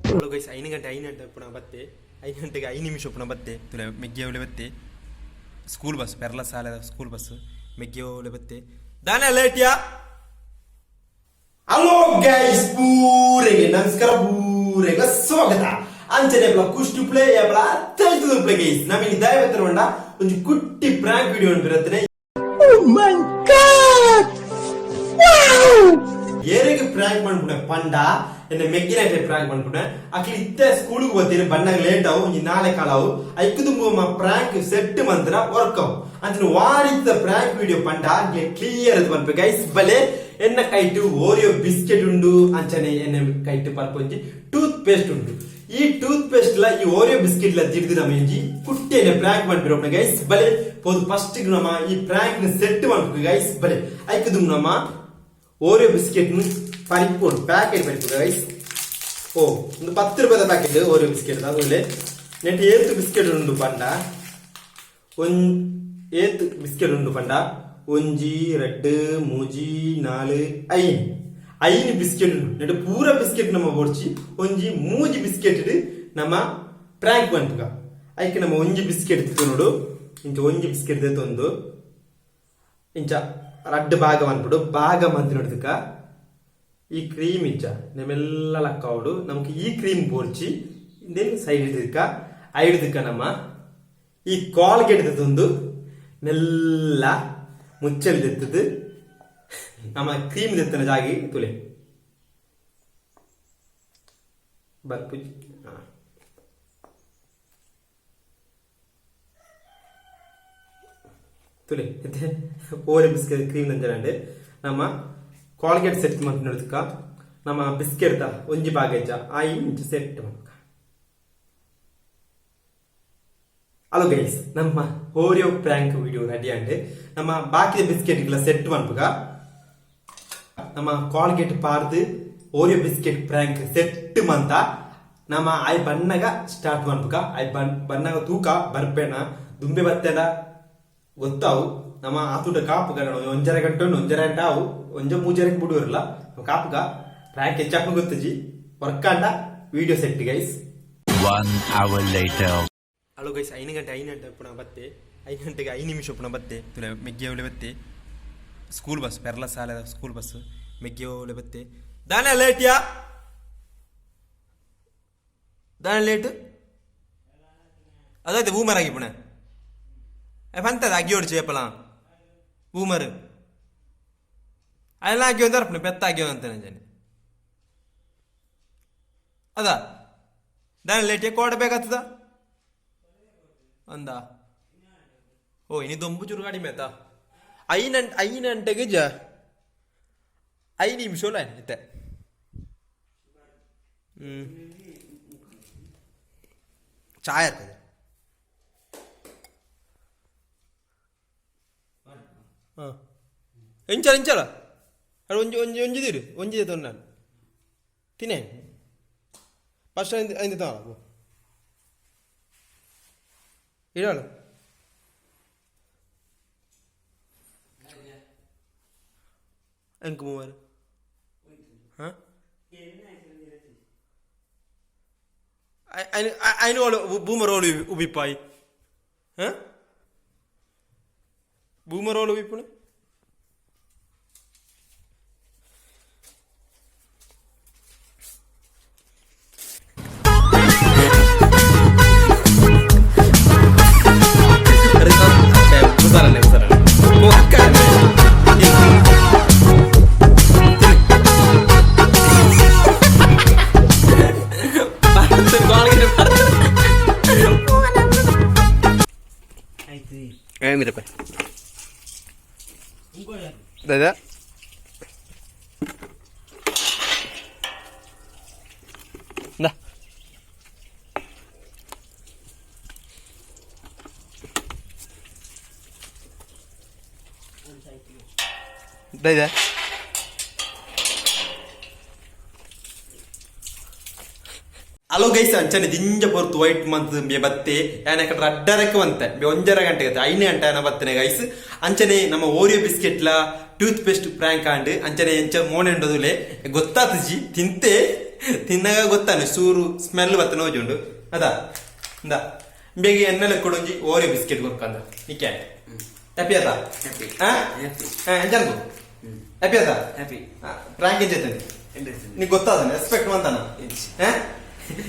Hello guys, 5 ಗಂಟೆ 5 ಗಂಟೆ ಪುನಃ ಬತ್ತೆ. 5 ಗಂಟೆಗೆ 5 ನಿಮಿಷ ಪುನಃ ಬತ್ತೆ. ತುಲೆ ಮೆಗ್ಗಿಯವಳೆ ಬತ್ತೆ. ಸ್ಕೂಲ್ ಬಸ್, ಪೆರ್ಲ ಸಾಲದ ಸ್ಕೂಲ್ ಬಸ್. ಮೆಗ್ಗಿಯವಳೆ ಬತ್ತೆ. ದಾನ ಲೇಟಿಯಾ. ಹಲೋ ಗೈಸ್, ಪೂರೆಗೆ ನಮಸ್ಕಾರ, ಪೂರೆಗೆ ಸ್ವಾಗತ. ಅಂಚನೆ ಕುಷ್ಟು ಪ್ಲೇ ಅತ್ತೈತದ ಪ್ಲೇ ಗೈಸ್. ನಮಗೆ ದಯವಿಟ್ಟು ಉಂಡ ಒಂಜಿ ಕುಟ್ಟಿ ಪ್ರಾಂಕ್ ವಿಡಿಯೋ ಬಿರತ್ತನೆ. ಏರೆಗೆ ಪ್ರಾಂಕ್ ಮಾಡ್ಬಿಟ್ಟೆ ಪಂಡ, ಎನ್ನ ಮೆಗ್ಗಿನ ಪ್ರಾಂಕ್ ಮಾಡ್ಬಿಟ್ಟೆ. ಅಕ್ಲಿ ಇತ್ತೆ ಸ್ಕೂಲ್ಗೆ ಹೋಗ್ತೀರಿ, ಬಣ್ಣಾಗ ಲೇಟ್ ಅವು, ಒಂಜಿ ನಾಳೆ ಕಾಲಾವು. ಐಕು ತುಂಬ ಪ್ರಾಂಕ್ ಸೆಟ್ ಮಂತ್ರ ವರ್ಕ್ ಅವು. ಅಂಚನೆ ವಾರಿತ್ತ ಪ್ರಾಂಕ್ ವಿಡಿಯೋ ಪಂಡ ಕ್ಲಿಯರ್ ಅದು ಪನ್ಪೆ ಗೈಸ್. ಬಲೆ, ಎನ್ನ ಕೈಟು ಓರಿಯೋ ಬಿಸ್ಕೆಟ್ ಉಂಡು. ಅಂಚನೆ ಎನ್ನ ಕೈಟು ಪಲ್ಪೊಂಜಿ ಟೂತ್ ಪೇಸ್ಟ್ ಉಂಡು. ಈ ಟೂತ್ ಪೇಸ್ಟ್ ಲ ಈ ಓರಿಯೋ ಬಿಸ್ಕೆಟ್ ಲ ದಿಡ್ದು ನಮ್ಮ ಇಂಜಿ ಕುಟ್ಟಿಯನ್ನೇ ಪ್ರಾಂಕ್ ಮಾಡ್ಬಿರೋ ಗೈಸ್. ಬಲೆ ಪೋದು, ಫಸ್ಟ್ ನಮ್ಮ ಈ ಪ್ರಾಂಕ್ ಸೆಟ್ ಮಾಡ್ಬೇಕು ಗೈಸ್. ಬಲೆ, ಐಕು ನಮ್ಮ ಓರಿಯೋ ಬಿಸ್ಕೆಟ್ ಪರಿಪೋಡು, ಪ್ಯಾಕೆಟ್ ಪರಿಪು ಗೈಸ್. ಓ, ಒಂದು 10 ರೂಪಾಯಿದ ಪ್ಯಾಕೆಟ್ ಓರಿಯೋ ಬಿಸ್ಕೆಟ್. ಅದು ನೆಟ್ ಏತ್ ಬಿಸ್ಕೆಟ್ ಉಂಡು ಪಂಡ, ಒಂದ್ ಏತ್ ಬಿಸ್ಕೆಟ್ ಉಂಡು ಪಂಡ, ಒಂಜಿ, ರಡ್ಡು, ಮೂಜಿ, ನಾಲ್, ಐನ್, ಐನ್ ಬಿಸ್ಕೆಟ್ ಉಂಡು. ನೆಟ್ ಪೂರ ಬಿಸ್ಕೆಟ್ ನಮ್ಮ ಬೋಡ್ಚಿ, ಒಂಜಿ ಮೂಜಿ ಬಿಸ್ಕೆಟ್ ನಮ್ಮ ಪ್ರಾಂಕ್ ಪನ್ಪುಗ. ಐಕ್ ನಮ್ಮ ಒಂಜಿ ಬಿಸ್ಕೆಟ್ ನೋಡು. ಇಂಚ ಒಂಜಿ ಬಿಸ್ಕೆಟ್ ತಂದು ಇಂಚ ರಡ್ಡ್ ಭಾಗ ಮನ್ಪುಡು. ಭಾಗ ಮಂತ್ ನೋಡ್ದಕ್ಕ ಈ ಕ್ರೀಮ್ ಇಂಚ ನೆಮೆಲ್ಲ ಲಕ್ಕಾವಡು. ನಮ್ಗೆ ಈ ಕ್ರೀಮ್ ಬೋರ್ಚಿ. ಇಂದೇನು ಸೈಡ್ ಹಿಡಿದಕ್ಕ ಐಡ್ದಕ್ಕ ನಮ್ಮ ಈ ಕಾಲ್ಗೇಟ್ ತಂದು ಮೆಲ್ಲ ಮುಚ್ಚಲ್ ದೆತ್ತದು ನಮ್ಮ ಕ್ರೀಮ್ ದೆತ್ತನ ಜಾಗಿ ತುಲೆ ಬರ್ಪು. ತುಲೆ, ಓರೆ ಬಿಸ್ಕೆಟ್ ಕ್ರೀಮ್ ನಂಜನಂಡೆ. ನಮ್ಮ ಕಾಲ್ಗೇಟ್ ಸೆಟ್ ಮಂತ್ ನಮ್ಮ ಬಿಸ್ಕೆಟ್ ದ ಒಂಜಿ ಭಾಗ ಆ ಇಂಚ ಸೆಟ್ ಮನ್ಪುಗ. ಹಲೋ ಗೈಸ್, ನಮ್ಮ ಓರಿಯೋ ಪ್ರ್ಯಾಂಕ್ ವಿಡಿಯೋ ರೆಡಿ ಅಂಡ್ ನಮ್ಮ ಬಾಕಿದ ಬಿಸ್ಕೆಟ್ ಸೆಟ್ ಮನ್ಪುಗ. ನಮ್ಮ Colgate ಪಾರ್ದು Oreo biscuit prank set ಮಂತ ನಮ್ಮ I ಬಣ್ಣಗ ಸ್ಟಾರ್ಟ್ ಮನ್ಪುಗ. I ಬಣ್ಣಗ ತೂಕ ಬರ್ಪೇಣ ದುಂಬೆ ಬತ್ತೇನ ಗೊತ್ತಾವು. ನಮ್ಮ ಆತುಟ ಕಾಪುಗ ಒಂಜರೆ ಗಂಟೆ ಉಂಡು, ಒಂಜರೆ ಗಂಟೆ ಅವು ಒಂಜ ಮೂಜರೆಗೆ ಬಿಡುವರಲ್ಲ. ಕಾಪುಗ prank ಹೆಚ್ಚಾಪು ಗೊತ್ತಜಿ. ವರ್ಕಾಂಡ video set guys. 1 hour later. Hello guys, 5 ಗಂಟೆ 5 ಗಂಟೆ ಪುನಃ ಬತ್ತೆ. 5 ಗಂಟೆಗೆ 5 ನಿಮಿಷ ಪುನಃ ಬತ್ತೆ. ತುಲೆ ಮೆಗ್ಗಿಯವಳೆ ಬತ್ತೆ. ಸ್ಕೂಲ್ ಬಸ್, ಪೆರ್ಲ ಸಾಲದ ಸ್ಕೂಲ್ ಬಸ್. ಮೆಗ್ಗಿಯವಳೆ ಬತ್ತೆ. ದಾನ ಲೇಟಿಯಾ, ದಾನ ಲೇಟ್. ಅದಾಯ್ತು, ಬೂಮರ್ ಆಗಿ ಪುಣೆ ಪಂತದ ಅಗ್ಗಿ ಹೊಡ್ಚಿ ಏಪಲ ಬೂಮರ್ ಅದೆಲ್ಲ ಹಾಕಿ ಒಂದು ಪೆತ್ತ ಹಾಕಿ ಅಂತಾನೆ ಜನ ಅದ. ದಾನ ಲೇಟಿಯ ಕೋಡ ಬೇಕಾಗ್ತದ ಅಂದ. ಓ, ಇನಿ ದೊಂಬು ಚೂರು ಕಡಿಮೆ ಆಯ್ತಾ. ಐನ 5 ಗಂಟೆಗೆ ಜ 5 ನಿಮಿಷ ಇತ್ತೆ. ಚಾಯ್ ಆಗ್ತದೆ. ಹಾಂ, ಎಂಚಲ ಎಂಚಲ ಅದು ಒಂಜಿ ಒಂಜಿ ಒಂಜಿ ದಿರು ಒಂಜಿ ತೊಂದ ತಿನ್ನೆ. ಫಸ್ಟ್ ಐದು ಐದು ತಾಳ ಇಡೋಣ. ಎಂಕ್ ಮೂವರು. ಹಾಂ, ಅಯ್ನು ಬೂಮರ್ ಓಳು ಉಬಿಪಾಯಿ. ಹಾಂ, ಬೂಮರ್ ಓಳು ಉಬಿಪುಣ. Mira, दादा. ಇಂದಾ. ಇದೆ. ಹಲೋ ಗೈಸ್, ಅಂಚನೆ ದಿಂಜ ಪೊರ್ತು ವೈಟ್ ಮಂತ್ ಬೆ ಬತ್ತೆ. ಯಾನೆ ಕಟ್ರ ಅಡ್ಡರಕ್ಕೆ ಬಂತೆ ಬೆ ಒಂಜರ ಗಂಟೆಗೆ 5 ಗಂಟೆ ಆನ ಬತ್ತನೆ ಗೈಸ್. ಅಂಚನೆ ನಮ್ಮ ಓರಿಯೋ ಬಿಸ್ಕೆಟ್ಲ ಟೂತ್ ಪೇಸ್ಟ್ ಪ್ರ್ಯಾಂಕ್ ಆಂಡ್. ಅಂಚನೆ ಎಂಚ ಮೋನೆ ಉಂಡದುಲೆ ಗೊತ್ತಾತಜಿ ತಿಂತೆ. ತಿನ್ನಾಗ ಗೊತ್ತಾನೆ, ಸೂರು ಸ್ಮೆಲ್ ಬತ್ತ ನೋಜುಂಡು ಅದ. ಇಂದ ಬೇಗ ಎಣ್ಣೆಲೆ ಕೊಡೊಂಜಿ ಓರಿಯೋ ಬಿಸ್ಕೆಟ್ ಕೊರ್ಕಂದ ನಿಕ್ಕೆ. ಹ್ಯಾಪಿ ಆತ? Happy. ಹಾ? Happy. ಹಾ, ಎಂಚಂದು? ಹ್ಯಾಪಿ ಆತ? ಹ್ಯಾಪಿ. ಪ್ರಾಂಕ್ ಎಂಚೈತೆ ನೀ ಗೊತ್ತಾದನೆ? ಎಕ್ಸ್ಪೆಕ್ಟ್ ಮಂತಾನ?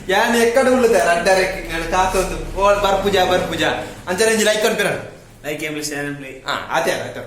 ಯಾನ್ ಎಕ್ಕಡ ಉಳ್ಳುದೆ ರಡ್ಡರೆ ಕಾತೊಂದು ಓಳ್ ಬರ್ಪುಜ ಬರ್ಪುಜ ಅಂಚನೆ ಒಂಜಿ ಲೈಕ್ ಅನ್ಪಿರ. Like, share, play. ಹಾ, ಆತೆ ಆಯ್ತು.